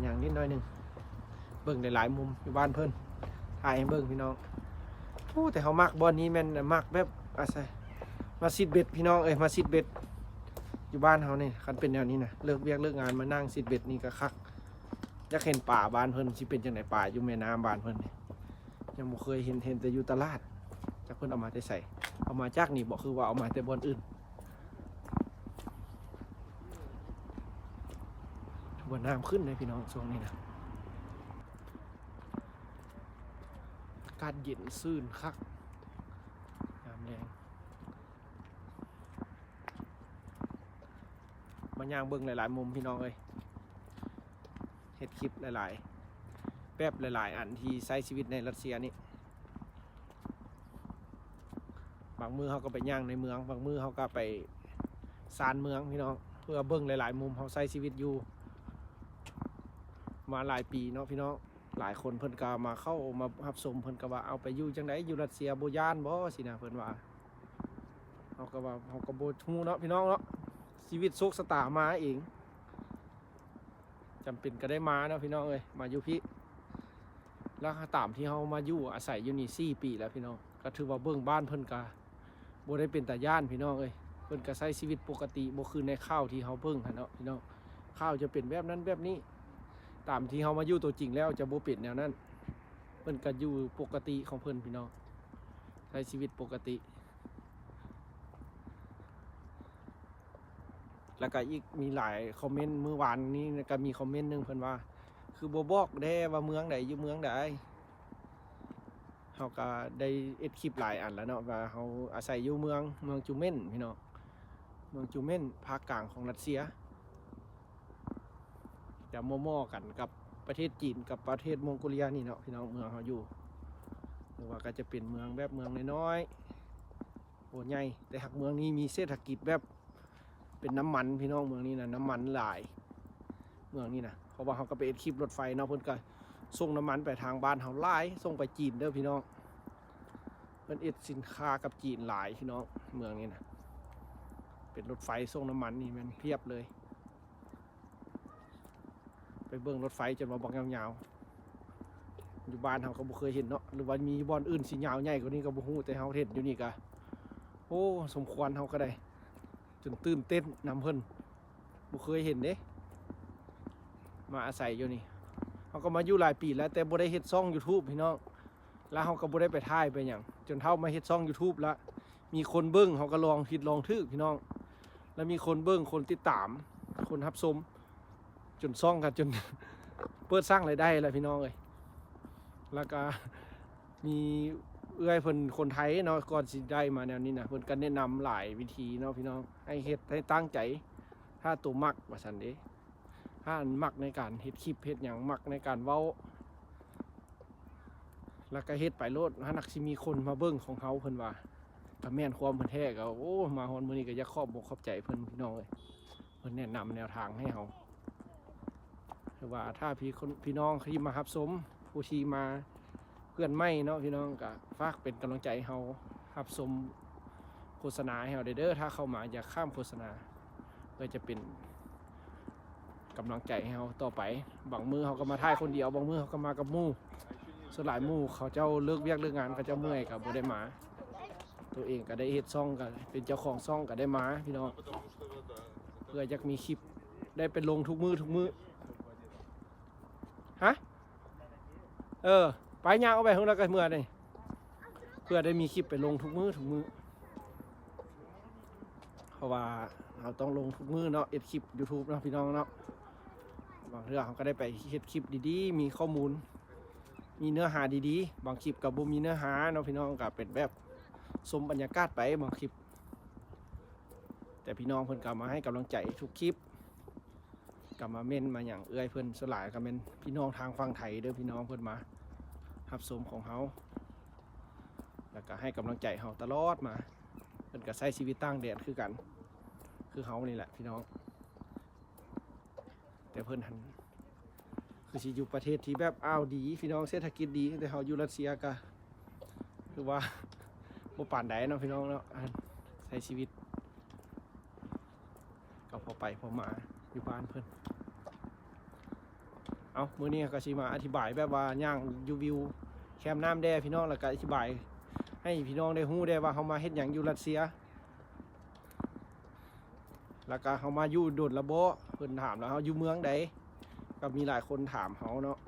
ຍ່າງນິດໜ້ອຍໜຶ່ງ ເບິ່ງຫຼາຍໆມຸມຢູ່ບ້ານເພິ່ນ ຖ່າຍໃຫ້ເບິ່ງພີ່ນ້ອງ. ໂອ້ ແຕ່ເຮົາມັກບ່ອນນີ້ແມ່ນມັກແບບອາໄສມາຊິດເບັດພີ່ນ້ອງເອີຍ ມາຊິດເບັດ. ຢູ່ບ້ານເຮົານີ້ ຄັນເປັນແນວນີ້ນະ ເລີກວຽກເລີກງານມານັ່ງຊິດເບັດນີ້ກໍຄັກ. ຢາກເຫັນປາບ້ານເພິ່ນຊິເປັນຈັ່ງໃດ ປາຢູ່ແມ່ນ້ຳບ້ານເພິ່ນນີ້ ຍັງບໍ່ເຄີຍເຫັນ ເຫັນແຕ່ຢູ່ຕະຫຼາດ. ຈັກເພິ່ນເອົາມາແຕ່ໃສ ເອົາມາຈາກນີ້ບໍ່ ຄືວ່າເອົາມາແຕ່ບ່ອນອື່ນ? ຖືວ່ານ້ຳຂຶ້ນເດ້ພີ່ນ້ອງ ຊ່ວງນີ້ນະ ອາກາດເຢັນຊື່ນຄັກ ຍາມແລງ. ມາຍ່າງເບິ່ງຫຼາຍໆມຸມພີ່ນ້ອງເອີຍ ເຮັດຄລິບຫຼາຍໆ ແບບຫຼາຍໆອັນທີ່ໃຊ້ຊີວິດໃນຣັດເຊຍນີ້. ບາງມື້ເຮົາກໍໄປຍ່າງໃນເມືອງ ບາງມື້ເຮົາກໍໄປຊານເມືອງພີ່ນ້ອງ ເພື່ອເບິ່ງຫຼາຍໆມຸມເຮົາໃຊ້ຊີວິດຢູ່ມາຫຼາຍປີເນາະພີ່ນ້ອງ. ຫຼາຍຄົນເພິ່ນກໍມາເຂົ້າມາຮັບຊົມ ເພິ່ນກໍວ່າ ເອົາ ໄປຢູ່ຈັ່ງໃດຢູ່ຣັດເຊຍ ບໍ່ຢ້ານບໍ່ ຊີ້ນະ ເພິ່ນວ່າ. ເຮົາກໍວ່າ ເຮົາກໍບໍ່ຮູ້ເນາະພີ່ນ້ອງເນາະ ຊີວິດໂຊກຊະຕາມາເອງ ຈຳເປັນກໍໄດ້ມາເນາະພີ່ນ້ອງເອີຍ ມາຢູ່ພີ້. ແລ້ວຕາມທີ່ເຮົາມາຢູ່ອາໄສຢູ່ນີ້ສີ່ປີແລ້ວພີ່ນ້ອງ ກໍຖືວ່າເບິ່ງບ້ານເພິ່ນກໍບໍ່ໄດ້ເປັນຕາຢ້ານພີ່ນ້ອງເອີຍ. ເພິ່ນກໍໃຊ້ຊີວິດປົກກະຕິ ບໍ່ຄືໃນຂ່າວທີ່ເຮົາເບິ່ງຫັ້ນເນາະພີ່ນ້ອງ ຂ່າວຈະເປັນແບບນັ້ນແບບນີ້. ຕາມທີ່ເຮົາມາຢູ່ຕົວຈິງແລ້ວຈະບໍ່ເປັນແນວນັ້ນ ເພິ່ນກໍຢູ່ປົກກະຕິຂອງເພິ່ນພີ່ນ້ອງ ໃຊ້ຊີວິດປົກກະຕິ. ແລ້ວກໍອີກມີຫຼາຍຄອມເມັນ ມື້ວານນີ້ກໍມີຄອມເມັນໜຶ່ງເພິ່ນວ່າ ຄືບໍ່ບອກແດ່ວ່າເມືອງໃດ ຢູ່ເມືອງໃດ. ເຮົາກໍໄດ້ເຮັດຄລິບຫຼາຍອັນແລ້ວເນາະ ວ່າເຮົາອາໄສຢູ່ເມືອງ ເມືອງຈູເມັນພີ່ນ້ອງ ເມືອງຈູເມັນ ພາກກາງຂອງຣັດເຊຍ. ຈະໝໍ້ໆກັນກັບປະເທດຈີນ ກັບປະເທດມົງໂກເລຍນີ້ເນາະພີ່ນ້ອງ ເມືອງເຮົາຢູ່. ຫຼືວ່າກໍຈະເປັນເມືອງແບບເມືອງນ້ອຍໆ ບໍ່ໃຫຍ່ ແຕ່ຫາກເມືອງນີ້ມີເສດຖະກິດແບບເປັນນ້ຳມັນພີ່ນ້ອງ. ເມືອງນີ້ນະ ນ້ຳມັນຫຼາຍ ເມືອງນີ້ນະ ເພາະວ່າເຮົາກໍໄປເຮັດຄລິບລົດໄຟເນາະ ເພິ່ນກໍສົ່ງນ້ຳມັນໄປທາງບ້ານເຮົາຫຼາຍ ສົ່ງໄປຈີນເດີພີ່ນ້ອງ. ເພິ່ນເຮັດສິນຄ້າກັບຈີນຫຼາຍພີ່ນ້ອງ ເມືອງນີ້ນະ ເປັນລົດໄຟສົ່ງນ້ຳມັນນີ້ແມ່ນພຽບເລີຍ. ໄປເບິ່ງລົດໄຟຈົນວ່າບັກຍາວໆ ຢູ່ບ້ານເຮົາກໍບໍ່ເຄີຍເຫັນເນາະ ຫຼືວ່າມີບ່ອນອື່ນຊິຍາວໃຫຍ່ກວ່ານີ້ກໍບໍ່ຮູ້ ແຕ່ເຮົາເຫັນຢູ່ນີ້ກໍ ໂອ້ ສົມຄວນ ເຮົາກໍໄດ້ຈົນຕື່ນເຕັ້ນນຳເພິ່ນ ບໍ່ເຄີຍເຫັນເດ້. ມາອາໄສຢູ່ນີ້ ເຮົາກໍມາຢູ່ຫຼາຍປີແລ້ວ ແຕ່ບໍ່ໄດ້ເຮັດຊ່ອງຢູທູບພີ່ນ້ອງ ແລ້ວເຮົາກໍບໍ່ໄດ້ໄປຖ່າຍໄປຫຍັງ ຈົນເທົ່າມາເຮັດຊ່ອງຢູທູບລະ ມີຄົນເບິ່ງ ເຮົາກໍລອງຜິດລອງຖືກພີ່ນ້ອງ ແລ້ວມີຄົນເບິ່ງ ຄົນຕິດຕາມ ຄົນຮັບຊົມ ຈົນຊ່ອງກໍຈົນເປີດສ້າງລາຍໄດ້ແລ້ວພີ່ນ້ອງເອີຍ. ແລ້ວກໍມີເອື້ອຍເພິ່ນຄົນໄທເນາະ ກ່ອນຊິໄດ້ມາແນວນີ້ນະ ເພິ່ນກໍແນະນຳຫຼາຍວິທີເນາະພີ່ນ້ອງ ໃຫ້ເຮັດໃຫ້ຕັ້ງໃຈ ຖ້າໂຕມັກວ່າຊັ້ນເດ້ ຖ້າອັນມັກໃນການເຮັດຄລິບເຮັດຫຍັງ ມັກໃນການເວົ້າ ແລ້ວກໍເຮັດໄປໂລດ ຫາກຊິມີຄົນມາເບິ່ງຂອງເຮົາ ເພິ່ນວ່າ. ກໍແມ່ນຄວາມເພິ່ນແທ້ ກໍ ໂອ້ ມາຮອດມື້ນີ້ກໍຢາກຂອບອົກຂອບໃຈເພິ່ນພີ່ນ້ອງເອີຍ ເພິ່ນແນະນຳແນວທາງໃຫ້ເຮົາ. ຄືວ່າຖ້າພີ່ຄົນ ພີ່ນ້ອງທີ່ມາຮັບຊົມ ຜູ້ທີ່ມາເພື່ອນໃໝ່ເນາະພີ່ນ້ອງ ກໍຝາກເປັນກຳລັງໃຈໃຫ້ເຮົາ ຮັບຊົມໂຄສະນາໃຫ້ເຮົາເດີ ຖ້າເຂົ້າມາ ຢ່າຂ້າມໂຄສະນາ ເພື່ອຈະເປັນ ກຳລັງໃຈໃຫ້ເຮົາຕໍ່ໄປ. ບາງມື້ເຮົາກໍມາຖ່າຍຄົນດຽວ ບາງມື້ເຮົາກໍມາກັບໝູ່ ສ່ວນຫຼາຍໝູ່ເຂົາເຈົ້າເລີກວຽກເລີກງານ ເຂົາເຈົ້າເມື່ອຍກໍບໍ່ໄດ້ມາ ໂຕເອງກໍໄດ້ເຮັດຊ່ອງ ກໍເປັນເຈົ້າຂອງຊ່ອງກໍໄດ້ມາພີ່ນ້ອງ ເພື່ອຢາກມີຄລິບໄດ້ໄປລົງທຸກມື້ທຸກມື້. ຮະ ເອີ ໄປຍ່າງອອກໄປເທິງແລ້ວກໍເມືອນີ້ ເພື່ອໄດ້ມີຄລິບໄປລົງທຸກມື້ທຸກມື້ ເພາະວ່າເຮົາຕ້ອງລົງທຸກມື້ເນາະ ເຮັດຄລິບຢູທູບເນາະພີ່ນ້ອງເນາະ. ບາງເທື່ອເຮົາກໍໄດ້ໄປເຮັດຄລິບດີໆ ມີຂໍ້ມູນ ມີເນື້ອຫາດີໆ ບາງຄລິບກໍບໍ່ມີເນື້ອຫາເນາະພີ່ນ້ອງ ກໍເປັນແບບຊົມບັນຍາກາດໄປບາງຄລິບ ແຕ່ພີ່ນ້ອງເພິ່ນກໍມາໃຫ້ກຳລັງໃຈທຸກຄລິບ ກໍມາເມັ້ນມາຫຍັງເອື້ອຍເພິ່ນ ສ່ວນຫຼາຍກໍແມ່ນພີ່ນ້ອງທາງຝັ່ງໄທເດີ ພີ່ນ້ອງເພິ່ນມາຮັບຊົມຂອງເຮົາ ແລ້ວກໍໃຫ້ກຳລັງໃຈເຮົາຕະຫຼອດມາ. ເພິ່ນກໍໃຊ້ຊີວິດຕ່າງແດນຄືກັນ ຄືເຮົານີ້ແຫຼະພີ່ນ້ອງ ແຕ່ເພິ່ນຫັ້ນຄືຊິຢູ່ປະເທດທີ່ແບບ ອ້າວ ດີພີ່ນ້ອງ ເສດຖະກິດດີ ແຕ່ເຮົາຢູ່ຣັດເຊຍກໍຄືວ່າບໍ່ປານໃດເນາະພີ່ນ້ອງເນາະ ອັນ ໃຊ້ຊີວິດ ກໍພໍໄປພໍມາຢູ່ບ້ານເພິ່ນ. ເອົາ ມື້ນີ້ເຮົາກໍຊິມາອະທິບາຍແບບວ່າຍ່າງຢູ່ວິວແຄມນ້ຳແດ່ພີ່ນ້ອງ ແລ້ວກໍອະທິບາຍໃຫ້ພີ່ນ້ອງໄດ້ຮູ້ແດ່ວ່າເຮົາມາເຮັດຫຍັງຢູ່ຣັດເຊຍ ແລ້ວກໍເຮົາມາຢູ່ດົນລະບໍ ເພິ່ນຖາມວ່າເຮົາຢູ່ເມືອງໃດ ກໍມີຫຼາຍຄົນຖາມເຮົາເນາະ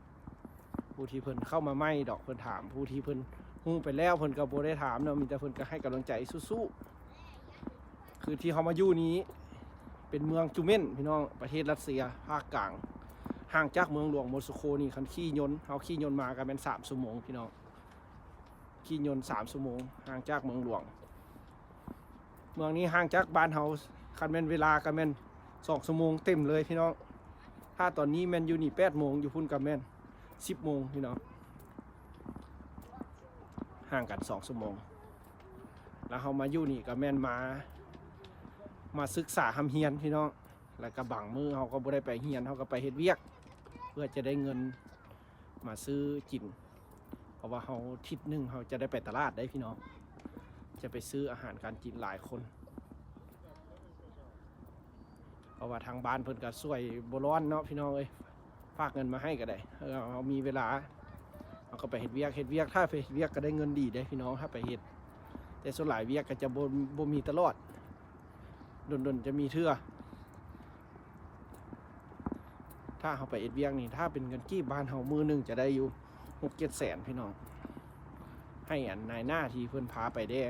ຜູ້ທີ່ເພິ່ນເຂົ້າມາໃໝ່ດອກ ເພິ່ນຖາມ ຜູ້ທີ່ເພິ່ນຮູ້ໄປແລ້ວ ເພິ່ນກໍບໍ່ໄດ້ຖາມເນາະ ມີແຕ່ເພິ່ນກໍໃຫ້ກຳລັງໃຈສູ້ໆ ຄືທີ່ເຮົາມາຢູ່ນີ້ເປັນເມືອງຈູເມັນພີ່ນ້ອງ ປະເທດຣັດເຊຍພາກກາງ ຫ່າງຈາກເມືອງຫຼວງມົສໂຄນີ້ ຄັນຂີ່ຍົນ ເຮົາຂີ່ຍົນມາກໍແມ່ນສາມຊົ່ວໂມງພີ່ນ້ອງ ຂີ່ຍົນສາມຊົ່ວໂມງ ຫ່າງຈາກເມືອງຫຼວງ ເມືອງນີ້ຫ່າງຈາກບ້ານເຮົາ ຄັນແມ່ນເວລາກໍແມ່ນສອງຊົ່ວໂມງເຕັມເລີຍພີ່ນ້ອງ ຖ້າຕອນນີ້ແມ່ນຢູ່ນີ້ແປດໂມງ ຢູ່ພຸ້ນກໍແມ່ນສິບໂມງພີ່ນ້ອງ ຫ່າງກັນສອງຊົ່ວໂມງ ແລ້ວເຮົາມາຢູ່ນີ້ກໍແມ່ນມາ ມາສຶກສາຮ່ຳຮຽນພີ່ນ້ອງ ແລ້ວກໍບາງມື້ເຮົາກໍບໍ່ໄດ້ໄປຮຽນ ເຮົາກໍໄປເຮັດວຽກ ເພື່ອຈະໄດ້ເງິນມາຊື້ກິນ ເພາະວ່າເຮົາ ທິດໜຶ່ງເຮົາຈະໄດ້ໄປຕະຫຼາດໄດ໋ພີ່ນ້ອງ ຈະໄປຊື້ອາຫານການກິນຫຼາຍຄົນ ເພາະວ່າທາງບ້ານເພິ່ນກໍຊ່ວຍບໍ່ລ້ອນເນາະພີ່ນ້ອງເອີຍ ຝາກເງິນມາໃຫ້ກໍໄດ້ ເອີ ເຮົາມີເວລາ ເຮົາກໍໄປເຮັດວຽກ ເຮັດວຽກ ຖ້າໄປເຮັດວຽກກໍໄດ້ເງິນດີເດ້ພີ່ນ້ອງ ຖ້າໄປເຮັດ ແຕ່ສ່ວນຫຼາຍວຽກກໍຈະບໍ່ ບໍ່ມີຕະຫຼອດ ດົນໆຈະມີເທື່ອ ຖ້າເຮົາໄປເຮັດວຽກນີ້ ຖ້າເປັນເງິນກີບບ້ານເຮົາ ມື້ໜຶ່ງຈະໄດ້ຢູ່ຫົກເຈັດແສນພີ່ນ້ອງ ໃຫ້ອັນນາຍໜ້າທີ່ເພິ່ນພາໄປແດ່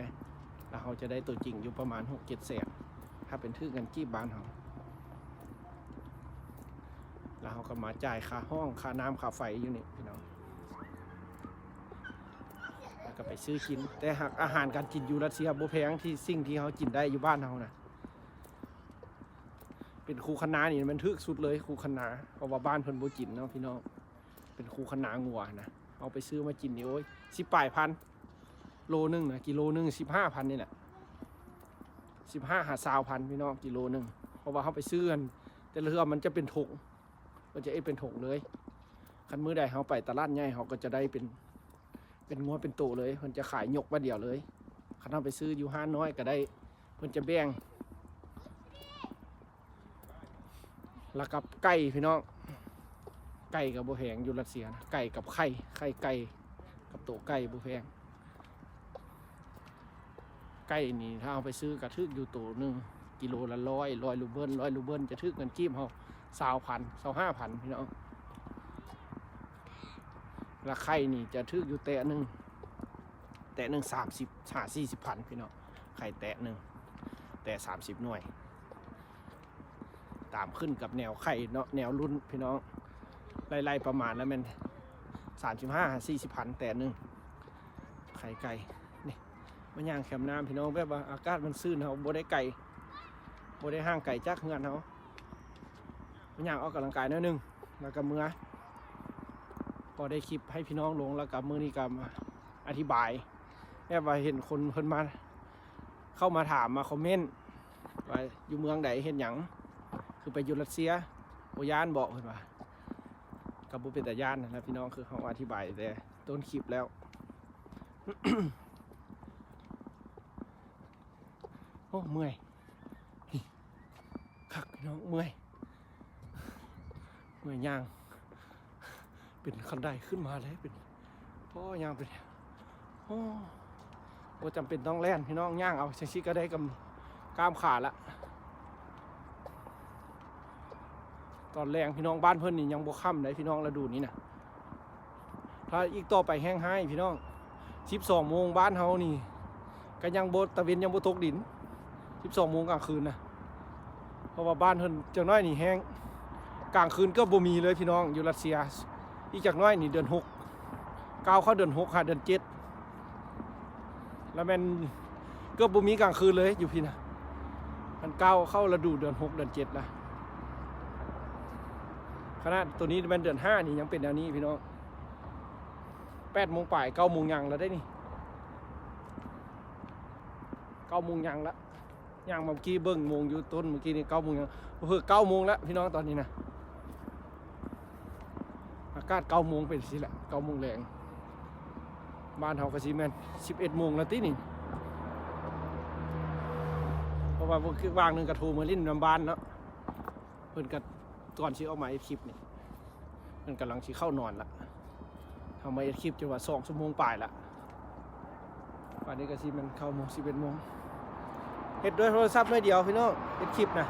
ແລ້ວເຮົາຈະໄດ້ໂຕຈິງຢູ່ປະມານຫົກເຈັດແສນ ຖ້າເປັນຖືກເງິນກີບບ້ານເຮົາ ແລ້ວເຮົາກໍມາຈ່າຍຄ່າຫ້ອງ ຄ່ານ້ຳ ຄ່າໄຟຢູ່ນີ້ພີ່ນ້ອງ ແລ້ວກໍໄປຊື້ກິນ ແຕ່ຫາກອາຫານການກິນຢູ່ຣັດເຊຍບໍ່ແພງ ທີ່ສິ່ງທີ່ເຮົາກິນໄດ້ຢູ່ບ້ານເຮົານະ ເປັນຄູຄະນານີ້ແມ່ນຖືກສຸດເລີຍ ຄູຄະນາ ເພາະວ່າບ້ານເພິ່ນບໍ່ກິນເນາະພີ່ນ້ອງ ເປັນຄູຄະນາງົວນະ ເຮົາໄປຊື້ມາກິນນີ້ ໂອ້ຍ ສິບປາຍພັນ ໂລໜຶ່ງນະ ກິໂລໜຶ່ງສິບຫ້າພັນນີ້ແຫຼະ ສິບຫ້າຫາຊາວພັນພີ່ນ້ອງ ກິໂລໜຶ່ງ ເພາະວ່າເຮົາໄປຊື້ອັນ ແຕ່ລະເທື່ອມັນຈະເປັນຖົງ ເພິ່ນຈະເຮັດເປັນຖົງເລີຍ ຄັນມື້ໃດເຮົາໄປຕະຫຼາດໃຫຍ່ ເຮົາກໍຈະໄດ້ເປັນ ເປັນງົວເປັນໂຕເລີຍ ເພິ່ນຈະຂາຍຍົກບາດດຽວເລີຍ ຄັນເຮົາໄປຊື້ຢູ່ຮ້ານນ້ອຍກໍໄດ້ ເພິ່ນຈະແບ່ງ ແລ້ວກັບໄກ່ພີ່ນ້ອງ ໄກ່ກໍບໍ່ແພງຢູ່ຣັດເຊຍນະ ໄກ່ກັບໄຂ່ ໄຂ່ໄກ່ກັບໂຕໄກ່ບໍ່ແພງ ໄກ່ນີ້ຖ້າເຮົາໄປຊື້ກໍຖືກຢູ່ໂຕໜຶ່ງ ກິໂລລະຮ້ອຍ ຮ້ອຍຣູເບິນ ຮ້ອຍຣູເບິນຈະຖືກເງິນກີບເຮົາຊາວພັນ ຊາວຫ້າພັນພີ່ນ້ອງ ລະໄຂ່ນີ້ຈະຖືກຢູ່ແຕະໜຶ່ງ ແຕະໜຶ່ງສາມສິບຫາສີ່ສິບພັນພີ່ນ້ອງ ໄຂ່ແຕະໜຶ່ງ ແຕະສາມສິບໜ່ວຍ ຕາມຂຶ້ນກັບແນວໄຂ່ເນາະ ແນວລຸ້ນພີ່ນ້ອງ ໄລ່ໆປະມານລະແມ່ນສາມສິບຫ້າຫາສີ່ສິບພັນແຕະໜຶ່ງ ໄຂ່ໄກ່ ນີ້ ມາຍ່າງແຄມນ້ຳພີ່ນ້ອງ ແບບວ່າອາກາດມັນຊື່ນ ເຮົາບໍ່ໄດ້ໄກ ບໍ່ໄດ້ຫ່າງໄກຈາກເຮືອນເຮົາ ມາຍ່າງອອກກຳລັງກາຍໜ້ອຍໜຶ່ງ ແລ້ວກໍເມືອ ພໍໄດ້ຄລິບໃຫ້ພີ່ນ້ອງລົງ ແລ້ວກໍມື້ນີ້ກໍມາອະທິບາຍ ແບບວ່າເຫັນຄົນເພິ່ນມາ ເຂົ້າມາຖາມ ມາຄອມເມັນວ່າຢູ່ເມືອງໃດ ເຮັດຫຍັງ ຄືໄປຢູ່ຣັດເຊຍ ບໍ່ຢ້ານບໍ ເພິ່ນວ່າ ກໍບໍ່ເປັນຕາຢ້ານຫັ້ນລະພີ່ນ້ອງ ຄືເຮົາອະທິບາຍແຕ່ຕົ້ນຄລິບແລ້ວ ໂອ້ ເມື່ອຍ ຄັກພີ່ນ້ອງ ເມື່ອຍ ເມື່ອຍຍ່າງ ເປັນຄັນໄດຂຶ້ນມາເລີຍ ເປັນ ໂອ້ ຍ່າງເປັນ ໂອ້ ບໍ່ຈຳເປັນຕ້ອງແລ່ນພີ່ນ້ອງ ຍ່າງເອົາ ຈັ່ງຊີ້ກໍໄດ້ກຳ ກ້າມຂາລະ ຕອນແລງພີ່ນ້ອງ ບ້ານເພິ່ນນີ້ຍັງບໍ່ຄ່ຳໃດພີ່ນ້ອງ ລະດູນີ້ນະ ຖ້າອີກຕໍ່ໄປແຮງຮ້າຍພີ່ນ້ອງ ສິບສອງໂມງບ້ານເຮົານີ້ ກໍຍັງບໍ່ ຕາເວັນຍັງບໍ່ຕົກດິນ ສິບສອງໂມງກາງຄືນນະ ເພາະວ່າບ້ານເພິ່ນຈັກໜ້ອຍນີ້ແຮງ ກາງຄືນເກືອບບໍ່ມີເລີຍພີ່ນ້ອງ ຢູ່ຣັດເຊຍ ອີກຈັກໜ້ອຍນີ້ເດືອນຫົກ ກ້າວເຂົ້າເດືອນຫົກຫາເດືອນເຈັດ ລະແມ່ນເກືອບບໍ່ມີກາງຄືນເລີຍຢູ່ພີ້ນະ ມັນກ້າວເຂົ້າລະດູເດືອນຫົກເດືອນເຈັດລະ ຂະໜາດໂຕນີ້ແມ່ນເດືອນຫ້ານີ້ຍັງເປັນແນວນີ້ພີ່ນ້ອງ ແປດໂມງປາຍ ເກົ້າໂມງຍັງລະເດ້ນີ້ ເກົ້າໂມງຍັງລະ ຍ່າງມາເມື່ອກີ້ເບິ່ງໂມງຢູ່ຕົ້ນ ເມື່ອກີ້ນີ້ເກົ້າໂມງຍັງ ເພິ່ນເກົ້າໂມງລະພີ່ນ້ອງ ຕອນນີ້ນະ ອາກາດເກົ້າໂມງເປັນຊີ້ແຫຼະ ເກົ້າໂມງແລງ ບ້ານເຮົາກໍຊິແມ່ນສິບເອັດໂມງລະຕິນີ້ ເພາະວ່າວ່າງໜຶ່ງກໍໂທມາຫຼິ້ນນຳບ້ານເນາະ ເພິ່ນກໍ ກ່ອນຊິອອກມາເຮັດຄລິບນີ້ ເພິ່ນກຳລັງຊິເຂົ້ານອນລະ. ເຮົາມາເຮັດຄລິບຈົນວ່າສອງຊົ່ວໂມງປາຍລະ. ບາດນີ້ກໍຊິແມ່ນເກົ້າໂມງ ສິບເອັດໂມງ. ເຮັດດ້ວຍໂທລະສັບໜ້ອຍດຽວພີ່ນ້ອງ ເຮັດຄລິບນະ.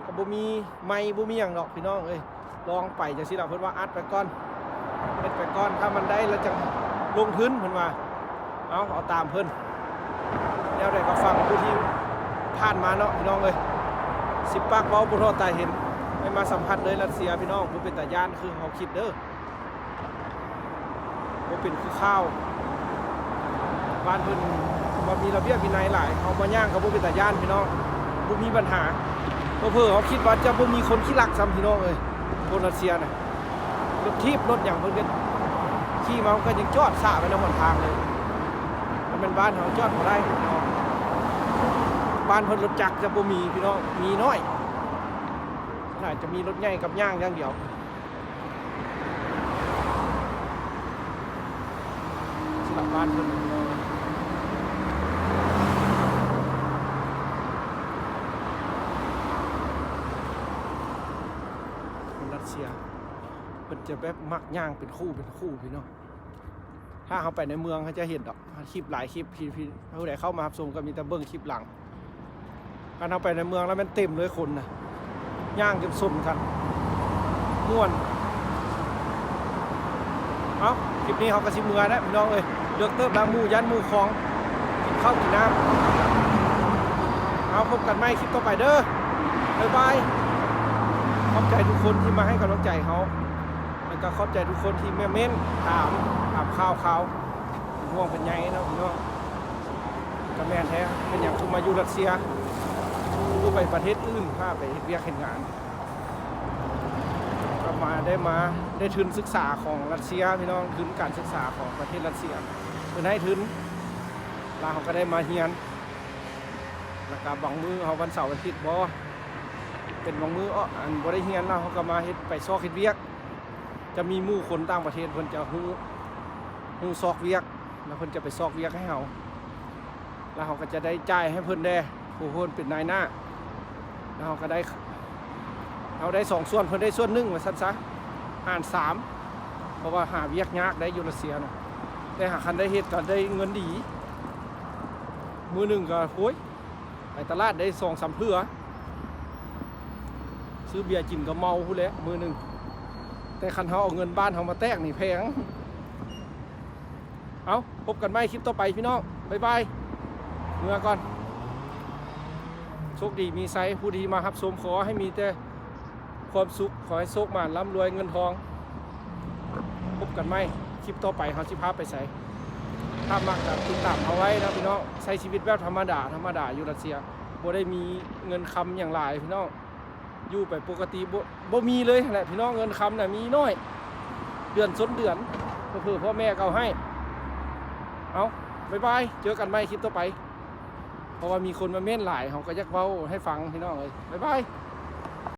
ກໍບໍ່ມີໄມ ບໍ່ມີຫຍັງດອກພີ່ນ້ອງເອີຍ. ລອງໄປຈັ່ງຊີ້ລະ ເພິ່ນວ່າອັດໄປກ່ອນ ເຮັດໄປກ່ອນ ຖ້າມັນໄດ້ແລ້ວຈັ່ງລົງທຶນ ເພິ່ນວ່າ. ເອົາ ເອົາຕາມເພິ່ນ. ແນວໃດກໍຟັງຜູ້ທີ່ຜ່ານມາເນາະພີ່ນ້ອງເອີຍ. ສິບປາກເວົ້າບໍ່ເທົ່າຕາເຫັນ. ໄດ້ມາສຳຜັດເລີຍລັດເຊຍພີ່ນ້ອງ ບໍ່ເປັນຕາຢ້ານຄືເຮົາຄິດເດີ. ບໍ່ເປັນຄືຂ່າວ. ບ້ານເພິ່ນວ່າມີລະບຽບວິໄນຫຼາຍ ເຮົາມາຍ່າງກໍບໍ່ເປັນຕາຢ້ານພີ່ນ້ອງ ບໍ່ມີບັນຫາ. ເຜີໆເຮົາຄິດວ່າຈະບໍ່ມີຄົນຂີ້ລັກຊ້ຳພີ່ນ້ອງເອີຍ. ຄົນລັດເຊຍນະ ລົດຖີບລົດຫຍັງເພິ່ນກໍຂີ່ມາ ມັນກໍຍັງຈອດສະໄວ້ນຳຫົນທາງເລີຍ. ຖ້າແມ່ນບ້ານເຮົາຈອດບໍ່ໄດ້ພີ່ນ້ອງ. ບ້ານເພິ່ນລົດຈັກຈະບໍ່ມີພີ່ນ້ອງ ມີໜ້ອຍ. ອາດຈະມີລົດໃຫຍ່ກັບຍ່າງຢ່າງດຽວ. ສຳລັບບ້ານເພິ່ນ ຄົນລັດເຊຍ ເພິ່ນຈະແບບມັກຍ່າງເປັນຄູ່ເປັນຄູ່ພີ່ນ້ອງ. ຖ້າເຮົາໄປໃນເມືອງ ເຮົາຈະເຫັນດອກ ຄລິບຫຼາຍຄລິບ ທີ່ ທີ່ຜູ້ໃດເຂົ້າມາຮັບຊົມກໍມີແຕ່ເບິ່ງຄລິບຫຼັງ. ຄັນເຮົາໄປໃນເມືອງແລ້ວແມ່ນເຕັມເລີຍຄົນນະ ຍ່າງຈົນຊົນກັນ ມ່ວນ. ເອົ້າ ຄລິບນີ້ເຮົາກໍຊິເມືອແລ້ວພີ່ນ້ອງເອີຍ. ເລິກເຕີບແລ້ວ ໝູ່ຢ້ານໝູ່ຄອງ ກິນເຂົ້າກິນນ້ຳ. ເອົາ ພົບກັນໃໝ່ຄລິບຕໍ່ໄປເດີ. ບາຍບາຍ. ຂອບໃຈທຸກຄົນທີ່ມາໃຫ້ກຳລັງໃຈເຮົາ ແລ້ວກໍຂອບໃຈທຸກຄົນທີ່ມາເມັ້ນຖາມ ຖາມຂ່າວຄາວ ເປັນຫ່ວງເປັນໃຍເນາະພີ່ນ້ອງ. ກໍແມ່ນແທ້ ເປັນຫຍັງຄືມາຢູ່ຣັດເຊຍ ຄືບໍ່ໄປປະເທດອື່ນ ພາໄປເຮັດວຽກເຮັດງານ. ກໍມາ ໄດ້ມາ ໄດ້ທຶນສຶກສາຂອງຣັດເຊຍພີ່ນ້ອງ ທຶນການສຶກສາຂອງປະເທດຣັດເຊຍ ເພິ່ນໃຫ້ທຶນ ແລ້ວເຮົາກໍໄດ້ມາຮຽນ. ແລ້ວກໍບາງມື້ເຮົາ ວັນເສົາວັນອາທິດບໍ່ ເປັນບາງມື້ ເອີ ອັນບໍ່ໄດ້ຮຽນເນາະ ເຮົາກໍມາເຮັດ ໄປຊອກເຮັດວຽກ. ຈະມີໝູ່ຄົນຕ່າງປະເທດ ເພິ່ນຈະຮູ້ ຮູ້ຊອກວຽກ ແລ້ວເພິ່ນຈະໄປຊອກວຽກໃຫ້ເຮົາ ແລ້ວເຮົາກໍຈະໄດ້ຈ່າຍໃຫ້ເພິ່ນແດ່ ຜູ້ເພິ່ນເປັນນາຍໜ້າ. ແລ້ວເຮົາກໍໄດ້ ເຮົາໄດ້ສອງສ່ວນ ເພິ່ນໄດ້ສ່ວນໜຶ່ງ ວ່າຊັ້ນຊະ ຫານສາມ. ເພາະວ່າຫາວຽກຍາກໄດ໋ຢູ່ຣັດເຊຍນະ ແຕ່ຫາຄັນໄດ້ເຮັດກໍໄດ້ເງິນດີ. ມື້ໜຶ່ງກໍ ໂອ້ຍ ໄປຕະຫຼາດໄດ້ສອງສາມເທື່ອ ຊື້ເບຍກິນກໍເມົາພຸ້ນແຫຼະມື້ໜຶ່ງ. ແຕ່ຄັນເຮົາເອົາເງິນບ້ານເຮົາມາແຕກນີ້ແພງ. ເອົ້າ ພົບກັນໃໝ່ຄລິບຕໍ່ໄປພີ່ນ້ອງ. ບາຍບາຍ. ເມືອກ່ອນ. ໂຊກດີມີໄຊ ຜູ້ທີ່ມາຮັບຊົມ ຂໍໃຫ້ມີແຕ່ຄວາມສຸກ ຂໍໃຫ້ໂຊກໝານ ລ່ຳລວຍເງິນທອງ. ພົບກັນໃໝ່ຄລິບຕໍ່ໄປ ເຮົາຊິພາໄປໃສ. ຖ້າມັກກໍຕິດຕາມເຮົາໄວ້ນະພີ່ນ້ອງ. ໃຊ້ຊີວິດແບບທຳມະດາ ທຳມະດາຢູ່ຣັດເຊຍ ບໍ່ໄດ້ມີເງິນຄຳຫຍັງຫຼາຍພີ່ນ້ອງ. ຢູ່ໄປປົກກະຕິ ບໍ່ ບໍ່ມີເລີຍຫັ້ນແຫຼະພີ່ນ້ອງ. ເງິນຄຳນະມີໜ້ອຍ ເດືອນຊົນເດືອນ ເຜີໆພໍ່ແມ່ກໍເອົາໃຫ້. ເອົາ ບາຍບາຍ ເຈີກັນໃໝ່ຄລິບຕໍ່ໄປ. ເພາະວ່າມີຄົນມາເມັ້ນຫຼາຍ ເຮົາກໍຢາກເວົ້າໃຫ້ຟັງພີ່ນ້ອງເອີຍ. ບາຍບາຍ.